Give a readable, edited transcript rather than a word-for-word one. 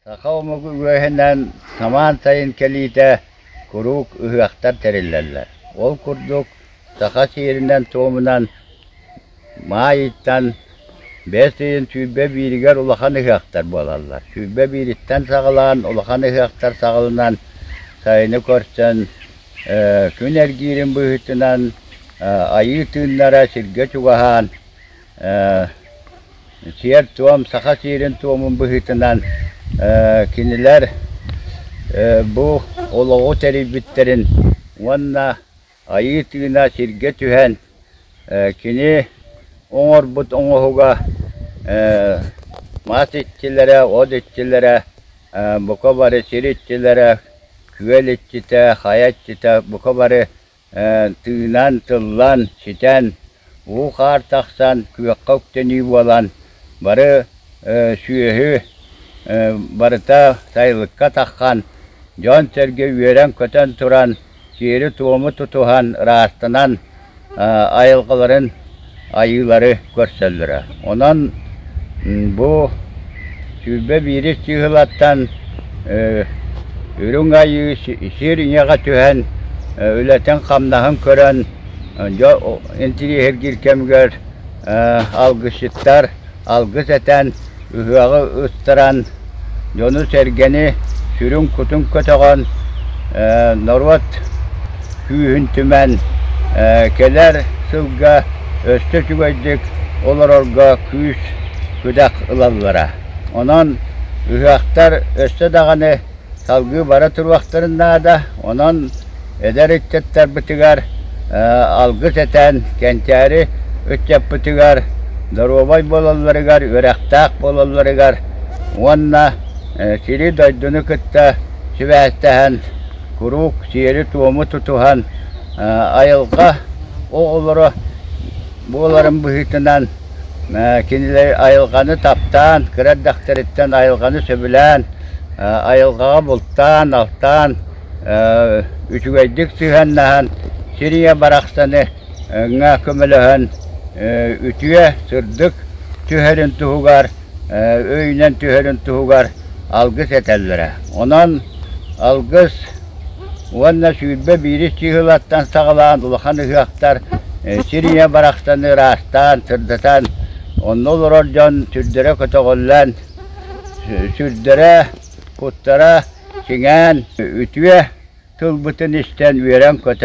Саха омугу үгэһинэн самаан сайын кэлиитэ куруук ыһыахтар тэриллэллэр. Ол курдук саха сиэринэн-туомунан маай ыйтан бэс ыйын 21-гэр улахан ыһыахтар буолаллар. 21-иттэн саҕалаан улахан ыһыахтар саҕаланан сайыны көрсөн күн эргиирин быһыытынан айыы тыыннара сиргэ чугаһаан Сиэр-туом, саха сиэрин-туомун быһыытынан кинилэр бу олоҕу тэрийбиттэрин уонна Айыы тыына сиргэ түһэн кини оҥорбут оҥоһуга мас иччилэрэ, от иччилэрэ, бука бары сир иччилэрэ, күөл иччитэ, хайа иччитэ бука бары тыынан, тыллан, ситэн, уу-хаар тахсан, күөххэ үктэнии буолан, бары сүөһү барыта сайылыкка таххан, дьон-сэргэ үөрэн-көтөн туран, сиэри-туому тутуһан, ыраастанан, айылҕаларын айыылары көрсөллөрө. Онон бу 21-ис чыыһылаттан Үрүҥ Айыы сир ийэҕэ түһэн үлэтин-хамнаһын көрөн интириэһиргиир кэмигэр алгысчыттар алгыс этэн, ыһыаҕы ыстаран, дьону-сэргэни сүрүн-кутун көтөҕөн, норуот күүһүн түмэн, кэлэр сылга өссө үчүгэйдик олорорго күүс-күдэх ылаллара. Онон ыһыахтар өссө даҕаны салгыы бара туруохтарын наада. Онон эдэр ыччаттарбытыгар алгыс этэн, кэнчээри ыччаппытыгар доруобай буолалларыгар, үөрэхтээх буолалларыгар уонна сири-дойдуну кытта сибээстэһэн, куруук сиэри-туому тутуһан, айылҕа оҕолоро буоларын быһыытынан Кинилэр айылҕаны таптаан, кыра эрдэхтэриттэн айылҕаны сөбүлээн, айылҕаҕа бултаан-алтаан, үчүгэйдик сыһыаннаһан, сир ийэ барахсаны көмөлөһөн, үтүө, сырдык түһэрин туһугар, өйүнэн түһэрин туһугар алгыс этэллэрэ. Онон алгыс Уонна 21-ис чыыһылаттан саҕалаан улахан ыһыахтар сир ийэ барахсаны ыраастаан, сырдатан, онно олорор дьон сүрдэрэ көтөҕүллэн, сүрдэрэ, куттара чиҥээн, үтүө тылбытын истэн үөрэн-көтөн.